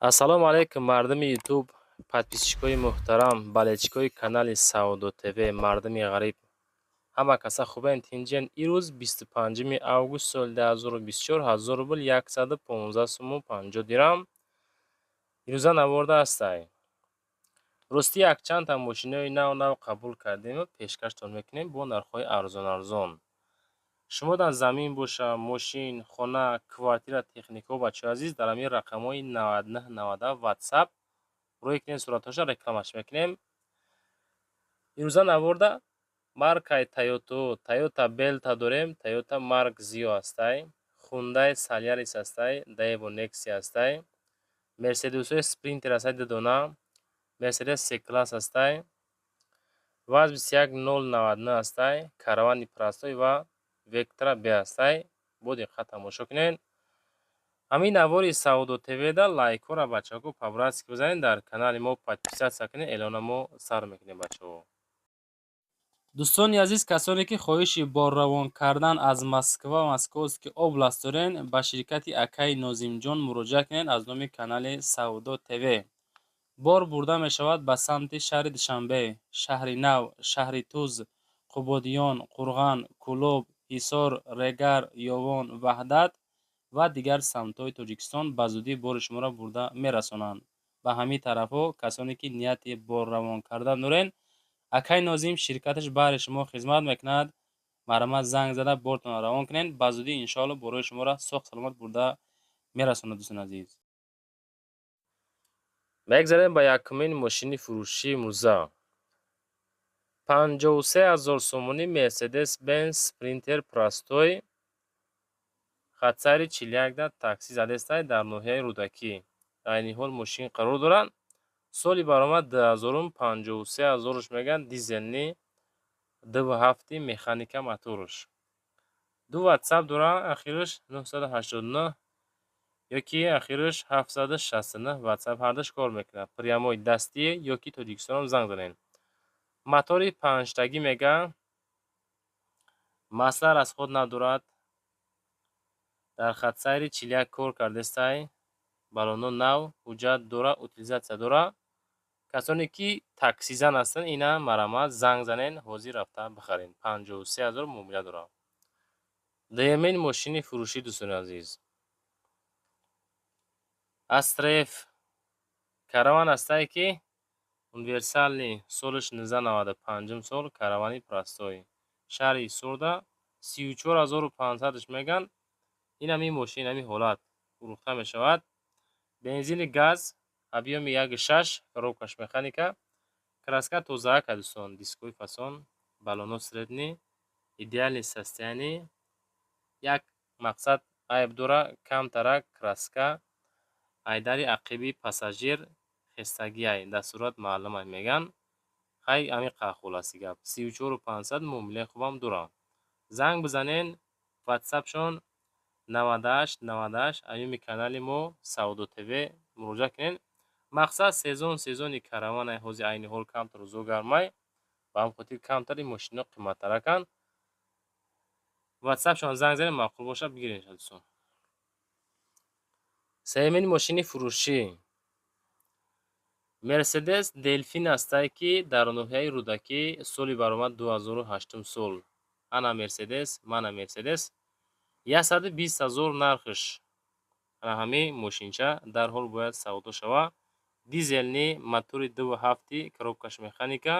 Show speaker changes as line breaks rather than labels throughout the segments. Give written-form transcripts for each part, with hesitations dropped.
Ассалому алайкум, мардуми Ютуб, подписчикои муҳтарам, болельщикои канали Савдо ТВ, мардуми ғариб. Ҳама каса хубен, тинҷен. Ирӯз 25 август соли 2024, 1000 рубл 115 суму 50 дирам. Ирӯза наворда ҳастай. Ростӣ, якчандта мошинои нав нав қабул кардему пешкаштон мекунем бо нархҳои арзон-арзон. Шумодан замин боша, мошин, хона, квартира, техникаҳо, бачаҳои азиз, дар ҳамин рақамҳои 99 97 WhatsApp рӯй кунед суратҳоша, рекламаш мекунем. Ирӯза наворда маркаи Тойото, Тойота Белта дорем, Тойота Марк Зио ҳастай, Хундай Солярис ҳастай, Daewoo Nexia ҳастай, Мерседесҳои Спринтер ҳастай ду дона, Мерседес С-класс ҳастай, ВАЗ 21099 ҳастай, Каравани простой ва Вектра Б ҳастай. Бо диққат тамошо кунед. Ҳамин навори Савдо ТВ-да лайкҳоро, бачаҳо, по-братски бизанед, дар канали мо подписаться кунед, эълона мо сар мекунем, бачаҳо. Дӯстони азиз, касоне ки хоҳиши борравон кардан аз Москва, Московский область дорен, ба ширкати акаи Нозимҷон муроҷиат кунед аз номи канали Савдо ТВ. Бор бурда мешавад ба самти шаҳри Душанбе, Шаҳри Нав, шаҳри Туз, Қубодиён, Қурған, Кӯлоб, Ҳисор, Регар, Ёвон, Ваҳдат ва дигар самтҳои Тоҷикистон. Ба зудӣ бори шуморо бурда мерасонанд. Ба ҳамин тарафҳо касоне ки нияти борравон кардан дорен, акаи Нозим ширкаташ баҳри шумо хизмат мекунад. Марҳамат, занг зада бортонро равон кунед. Ба зудӣ, иншоалло, борои шуморо соғ саломат бурда мерасонад, дӯстони азиз. Мегзарем ба якумин мошини фурӯшии имрӯза. 53 000 сомонӣ Мерседес Бенз Спринтер простой, хатсайри 41-да таксӣ задестай, дар ноҳияи Рӯдакӣ. Айни ҳол мошин қарор дорад. Соли баромад 2000-ум, 53 ҳазораш мегӯянд, дизельный, дуву ҳафти, механика мотораш. Ду ватсап дорад, ахираш 989 ёки ахираш 769, ватсап ҳардуш кор мекунад. Прямой дастие ёки Тоҷикистонам занг занед. Мотори панҷтагӣ мега, масла расход надорад. Дар хатсайри 41 кор кардестай, баллоно нав, ҳуҷҷат дора, утилизация дора. Касоне ки таксизан ҳастанд, ина марҳамат, занг занед, ҳозир рафта бихаред. 53 000 муомила дорад. Дуюмин мошини фурӯшӣ, дӯстони азиз. Астра Ф караван ҳастае, ки универсальный, солаш 1995 сол, каравани простой. Шаҳри Ҳисорда 34 500-аш мегӯянд. Ин ҳамин мошин ҳамин ҳолат фурӯхта мешавад. Бензини газ, объёми 1,6, коробкаш механика, краска тозаака, дӯстон, дискои фасон, баллоно средний, идеальный состояние. Як мақсад айб дора, камтарак краска айдари ақиби пассажир хестагиай, дар сурат маълумай мегӯянд. Хай, ҳамин хулоси гап. 34 500 муомилаи хубам дорад. Занг бизанед, ватсапшон 98 98, аюми канали мо Савдо ТВ муроҷиат кунед. Мақсад, сезон сезони караванай, ҳозир айни ҳол камтар рӯзо гармай, ба ҳамин хотир камтар ин мошино қиматтараканд. Ватсапшон занг занед, маъқул бошад, бигиред, дӯстон. Сеюмин мошини фурӯшӣ Мерседес Делфин ҳастае, ки дар ноҳияи Рӯдакӣ, соли баромад 2008 сол. Ана Мерседес, мана Мерседес. 120 000 нархш. Ана ҳамин мошинча дарҳол бояд савдо шавад. Дизельный, мотори дуву ҳафти, коробкаш механика.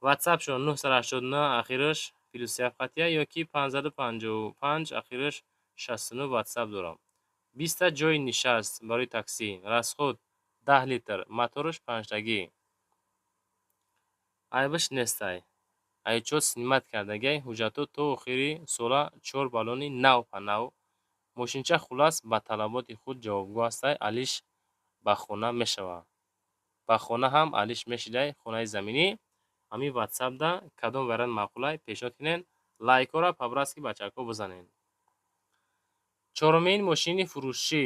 Ватсапшон 989 ахираш плюс як қатъия ёки 555 ахираш 69 ватсап дорам. 20-та ҷойи нишаст барои таксӣ, расход 10 литр, мотораш панҷтагӣ. Айбаш нестай. Айчо снимать кардагиай, ҳуҷҷатҳо то охири сола, чор баллони нав па нав. Мошинча хулас ба талаботи худ ҷавобгӯ ҳастай, алиш ба хона мешавад. Ба хона ҳам алиш мешидай, хонаи заминӣ. Ҳамин ватсапда кадом вариант маъқулай, пешниҳод кунед. Лайкҳоро по-братски, бачаҳако, бизанед. Чорумин мошини фурӯшӣ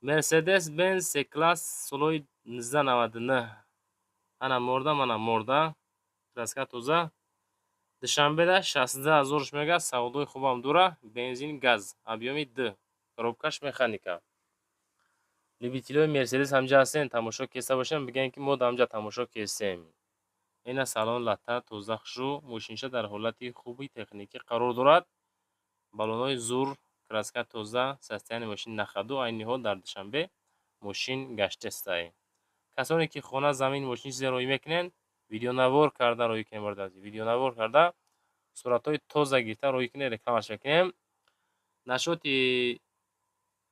Мерседес Бенз С-класс, солҳои 1999. Ана морда, мана морда. Краска тоза. Душанбеда 62 ҳазорш мегӯяд, савдои хубам дора, бензин газ, объёми д, коробкаш механика. Любителои Мерседес ҳамҷа ҳастен, тамошо кеста бошем, бигӯен, ки мо ҳамҷа тамошо кестем. Ина салон латта, тоза, хушрӯ, мошинча дар ҳолати хуби техникӣ қарор дорад. Баллонҳои зур, краска тоза, состояние мошин на ходу, айни ҳол дар Душанбе мошин гаштестай. Касоне ки хона, замин, мошин чизе роҳӣ мекунен, видеонавор карда роҳӣ кунем, бародари, видеонавор карда, суратҳои тоза гирифта роҳӣ кунем, рекламаш мекунем. Нашоти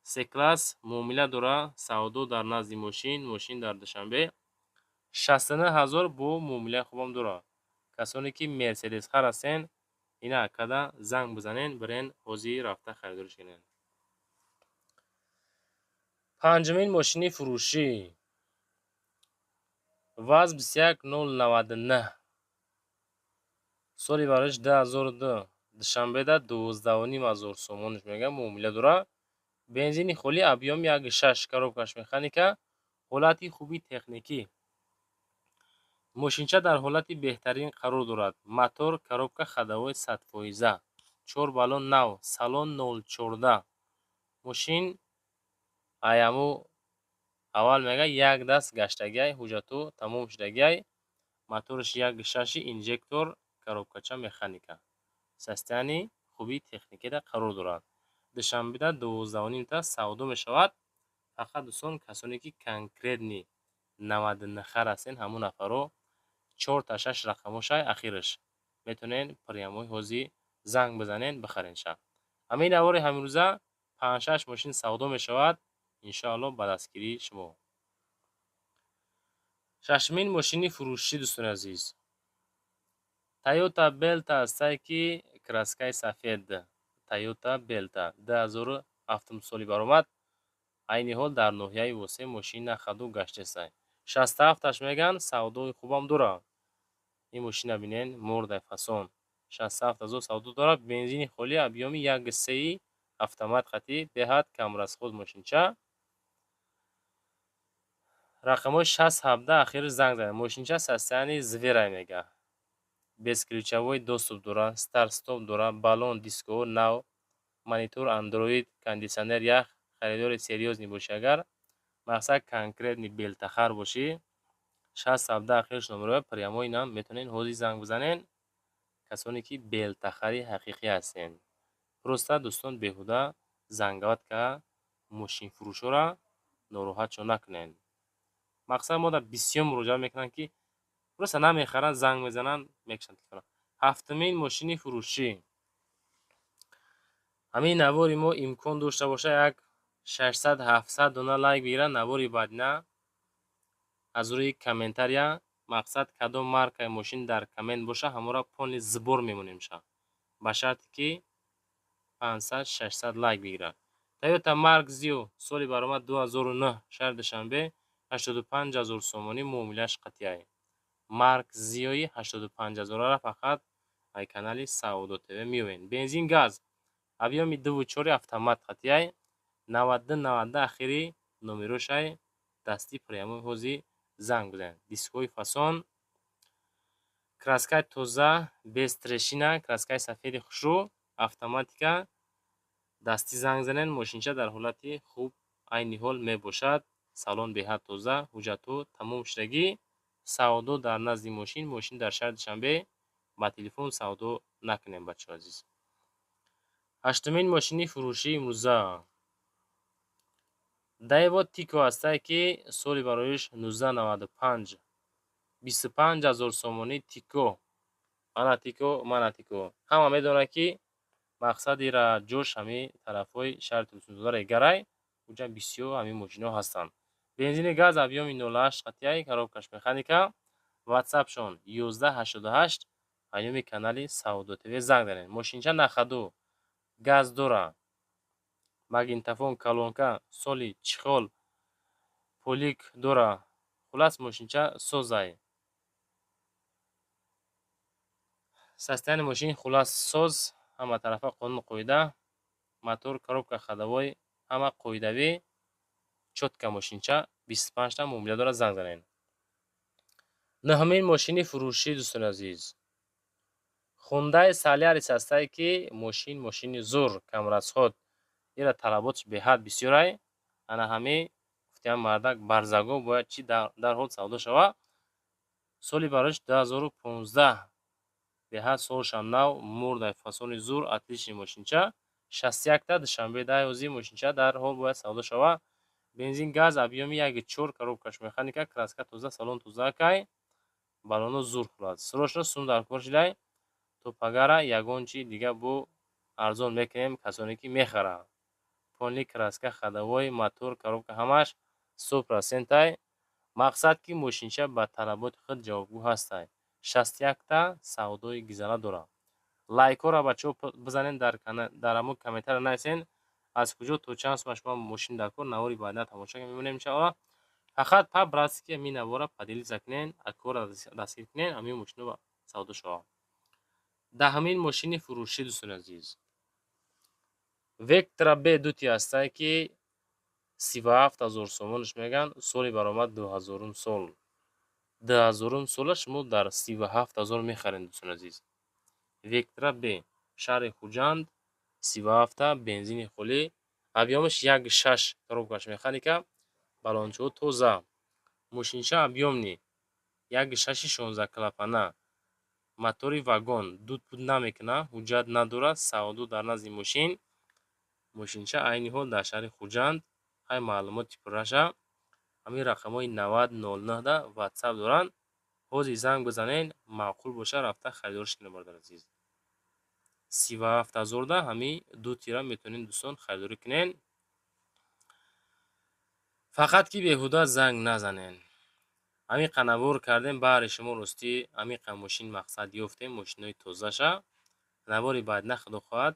С-класс муомила дора, савдо дар назди мошин, мошин дар Душанбе 69 000 бо муомилаи хубам дора. Касоне ки Мерседесхар ҳастен, ина акада занг бизанен, бирен ҳозир рафта харидориш кунен. Панҷумин мошини фурӯшӣ ВАЗ 21099, соли бароиш 2002, Душанбеда 12 500 сомониш мегӯям, муомила дора. Бензини холӣ, объёми 1,6, коробкаш механика, ҳолати хуби техникӣ. Мошинча дар ҳолати беҳтарин қарор дорад. Мотор, коробка ходовой 100%. Чор баллон нав, салон 0,14. Мошин аяму аввал мега як даст гаштагиай, ҳуҷҷату тамом шудагиай. Мотораш 1,6, инжектор, коробкача механика. Состояние хуби техникида қарор дорад. Душанбеда 12,5та савдо мешавад. Фақат, дӯстон, касоне ки конкретный 99 хар ҳастен, ҳамун нафарҳо чорта шаш рақамошай ахираш метавонен прямой ҳозир занг бизанен, бихаренша. Ҳамин навори ҳамирӯза панҷ-шаш мошин савдо мешавад, иншоалло, ба дастгирии шумо. Шашумин мошини фурӯшӣ, дӯстони азиз, Тойота Белта ҳастае, ки краскаи сафед. Тойота Белта 2007 соли баромад, айни ҳол дар ноҳияи Восе мошин на ходу гаштесай. 67-аш мегӯянд, савдои хубам дорад. Ин мошина бинен, мордай фасон. 67 000 савдо дорад, бензини холӣ, объёми 1,3, автомат хатӣ, беҳад камрасход мошинча. Рақамҳои 60 17 ахири занг занед. Мошинча состояние зверай мега. Бесключевой доступ дорад, старт стоп дорад, баллон, дисково нав, монитор андроид, кондитсионер ях. Харидори серьёзный бошӣ агар, мақсад конкретный белтахар бошӣ, 60 17 ахираш номероя прямой нам метавонед ҳозир занг бизанед. Касоне ки белтахари ҳақиқӣ ҳастед. Просто, дӯстон, беҳуда занговать ка мошинфурӯшҳоро нороҳатшон накунед. Мақсад мо дар бисёр муроҷиат мекунанд, ки просто намехаранд, занг мезананд, мекушанд телефонро. Ҳафтумин мошини фурӯшӣ. Ҳамин навори мо имкон дошта бошад, як 600-700 дона лайк бигирад, навори баъдина аз рӯи комментария, мақсад кадом маркаи мошин дар коммент боша, ҳамонро полный сбор мемонемша. Ба шарте ки 500-600 лайк бигирад. Тойота Марк Зио, соли баромад 2009, шаҳри Душанбе 85 000 сомонӣ муомилааш қатъиай. Марк Зиои 85 000-ара фақат ай канали Саодо ТВ меёбед. Бензин, газ, объёми 2,4, автомат қатъиай, 92 90 ахири номерошай, дастӣ прямой ҳозир занг бизанед. Дискҳои фасон, краскаи тоза, без трещина, краскаи сафеди хушрӯ, автоматика, дастӣ занг занед. Мошинча дар ҳолати хуб айни ҳол мебошад. Салон беҳад тоза, ҳуҷҷатҳо тамом шудагӣ, савдо дар назди мошин, мошин дар шаҳри Душанбе, ба телефон савдо накунем, бачаҳои азиз. Ҳаштумин мошини фурӯшии имрӯза Даево Тико ҳастае, ки соли бароиш 1995, 25 000 сомонӣ Тико. Ана Тико, мана Тико. Ҳама медонад, ки мақсадира ҷош ҳамин тарафҳои шаҳри Турсунзода Регарай, уҷа бисёр ҳамин мошинҳо ҳастанд. Бензини, газ, объёми 0,8 қатъияй, коробкаш механика, ватсапшон 1188, ҳайёми канали Саодо ТВ занг занед. Мошинча на ходу, газ дора, магнитофон, колонка, соли чехол, полик дора. Хулас, мошинча созай. Состояние мошин хулас соз, ҳама тарафа қонуну қоида, мотор, коробка ходовой ҳама қоидавӣ, чётко мошинча 25та муомила дорад, занг занед. Нӯҳумин мошини фурӯшӣ, дӯстони азиз. Хундай Солярис ҳастае, ки мошин мошини зур, камрасход. Ира талаботш беҳад бисёрай. Ана ҳамин гуфтем. Гуфтиам, мардак барзаго бояд чи дарҳол савдо шава. Соли барош 2015, беҳад солшам нав, мурдай, фасони зур, отличный мошинча. 61-та Душанбе дай ҳозир мошинча дарҳол бояд савдо шава. Бензин, газ, объёми 1,4, коробкаш механика, краска тоза, салон тоза акай, баллоно зур. Хулас, срочно сум дар кор шидай, то пагара ягон чи дига бо арзон мекунем. Касоне ки мехаранд, полный краска, ходовой, мотор, коробка ҳамаш 100%-ай. Мақсад, ки мошинча ба талаботи худ ҷавобгӯ ҳастай. 61-та савдои гизала дорад. Лайкҳоро, бачаҳо, бизанед, дар ҳамон комментария нависен, аз куҷо то чанд сума шумо мошин дар кор. Навори баъда тамошо мемонем, иншаалло. Фақат по-братски ҳамин навора поделиться кунен, акора дастгир кунен, ҳамин мошино савдо шавад. Даҳамин мошини фурӯшӣ, дӯстони азиз, Вектра Б дути ҳастае, ки 37 000 сомонаш мегӯянд. Соли баромад 2000-ум сол. 2000-ум сола шумо дар 37 000 мехаред, дӯстони азиз. Вектра Б, шаҳри Хуҷанд, 37-та, бензини холӣ, объёмаш 1,6, коробкаш механика, баллончаҳо тоза, мошинча объёмный, 1,6-и 16 клапана, мотори вагон, дуд пуд намекунад, ҳуҷҷат надорад, савдо дар назди мошин. Мошинча айни ҳол дар шаҳри Хуҷанд. Ҳай, маълумоти пурраша ҳамин рақамҳои 90 09-да ватсап доранд. Ҳозир занг бизанед, маъқул боша, рафта харидориш кунед, бародари азиз. 37 000-да ҳамин ду тира метавонед, дӯстон, харидорӣ кунед. Фақат ки беҳуда занг назанед. Ҳамин қанавор кардем баҳри шумо. Ростӣ, ҳамин қа мошин, мақсад, ёфтем мошинои тозаша. Навори баъдина, худо хоҳад,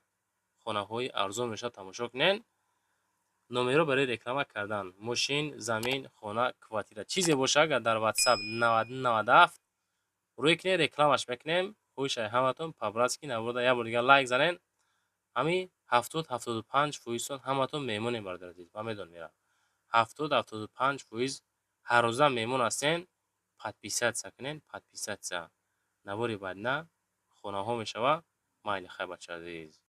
хонаҳои арзон мешавад, тамошо кунед. Номерҳо барои реклама кардан мошин, замин, хона, квартира, чизе боша, агар дар ватсап 9097 рӯй кунед, рекламаш мекунем. Хоҳишай ҳаматон, по-братски наворда як бор дигар лайк занед. Ҳамин 70-75 фоизтон ҳаматон меҳмонем, бародари азиз. Ман медонам, мера 70-75 фоиз ҳаррӯза меҳмон ҳастен. Подписаться кунед, подписаться. Навори баъдина хонаҳо мешавад. Майли, хай, бачаи азиз.